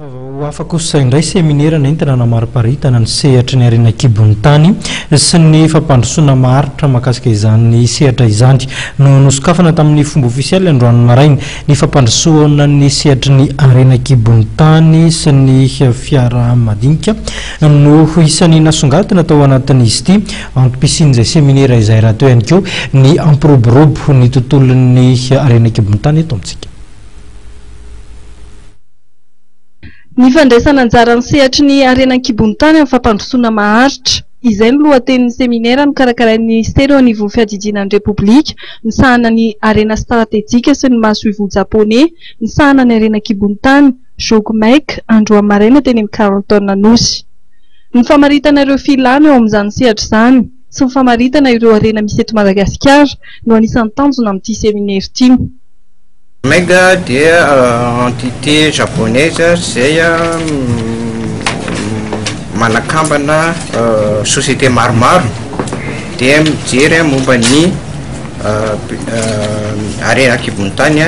Vaovao hafa kosa indray, seminera nentina namariparitana ny sehatry ny harena an-kibon'ny tany sy ny fampandrosoana maharitra mahakasika izany sehatra izany no nosokafana tamin'ny fomba ofisialy androany maraina. Ny fampandrosoana ny sehatry ny harena an-kibon'ny tany sy ny fiara madinika no isan'ny nasongadina tao anatin'izy ity. Antom-pisian'izay seminera izay rahateo ihany koa ny hampiroborobo ny tontolon'ny harena an-kibon'ny tany eto amintsika. Ny fandraisana anjaran'ny sehatry ny harena an-kibon'ny tany amin'ny fampandrosoana maharitra. Izay no lohatenin'ny seminera nokarakarain'ny Minisitera eo anivon'ny Fiadidiana ny Repoblika misahana ny harena stratejika sy ny masoivoho Japoney misahana ny harena an-kibon'ny tany, Jogmec, androany maraina teny amin'ny Carlton Anosy. Ny famaritana ireo filana eo amin'izany sehatra izany sy ny famaritana ireo harena misy eto Madagasikara no anisan'ny tanjona amin'ity seminera ity. Mega dia entité japonaise izay manakambana société maromaro dia mijery momba ny harena an-kibon'ny tany,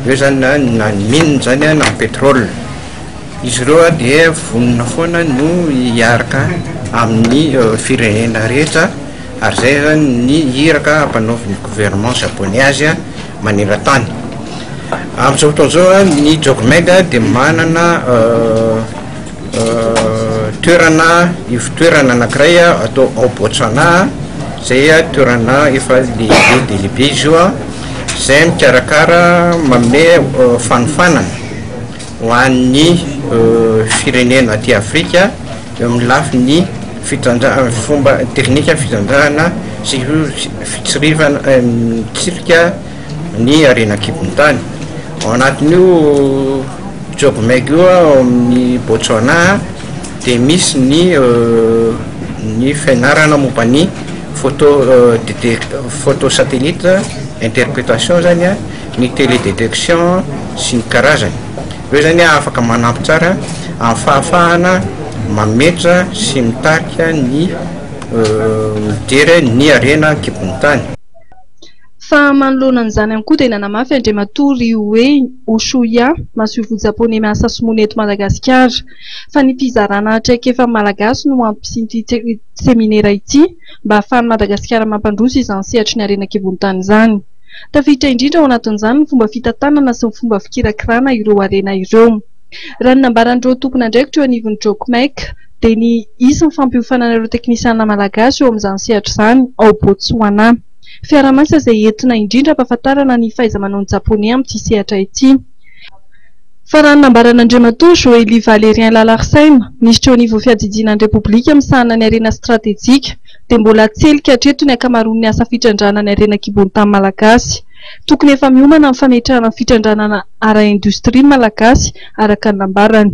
eo zany na ny mine zany na ny pétrole. Izy ireo dia vonona foana no hiaraka amin'ny firenena rehetra. Ary izay izany ny iraka ampanaovin'ny gouvernement japonais azy maneran-tany. Amin'izao fotoana izao ny Jogmeg dia manana toerana, ivon-toerana anankiray atao ao Botswana, izay toerana efa lehibe dia lehibe izy io, izay mikarakara manome fanofanana ho an'ny firenena aty Afrika eo amin'ny lafiny fitrandrahana, fomba teknika fitrandrahana sy fitsirifana mitsirika ny harena an-kibon'ny tany. Ao anatin'io Jogmeg io ao amin'ny Botswana dia misy ny ny fianarana momba ny photo dete- photo satellite interpretation zany an, ny télédétection sy ny karazany. Ireo zany afaka manampy tsara amin'ny fahafahana mametra sy mitarika ny mijery ny harena an-kibon'ny tany. Fa manoloana an'izany ihany koa dia nanamafy Andriamatoa Ryuhei Oshuya, masoivoho Japoney miasa sy monina eto Madagasikara, fa ny fizarana traikefa amin'ny Malagasy no antom-pisian'ity seminera ity mba hahafahan'i Madagasikara mampandroso izany sehatry ny harena an-kibon'ny tany izany. Tafiditra indrindra ao anatin'izany ny fomba fitantanana sy ny fomba fikirakirana ireo harena ireo. Raha ny nambaran'ireo tompon'andraikitra eo anivon'ny Jocmec dia ny hisy ny fampiofanana ireo teknisianina malagasy eo amin'izany sehatra izany ao Botswana. Fiaraha-miasa izay entina indrindra hampahafantarana ny fahaiza-manaon'ny Japoney amin'ity sehatra ity. Fa raha ny nambaran'Andriamatoa Joely Valérien Lalarisaina, minisitra eo anivon'ny fiadidiana ny Repoblika misahana ny harena stratejika, dia mbola tselika hatreto ny ankamaroan'ny asa fitrandrahana ny harena an-kibon'ny tany malagasy. Tokony efa miomana amin'ny fametrahana ny fitrandrahana ara-indostria ny Malagasy, araka ny nambarany.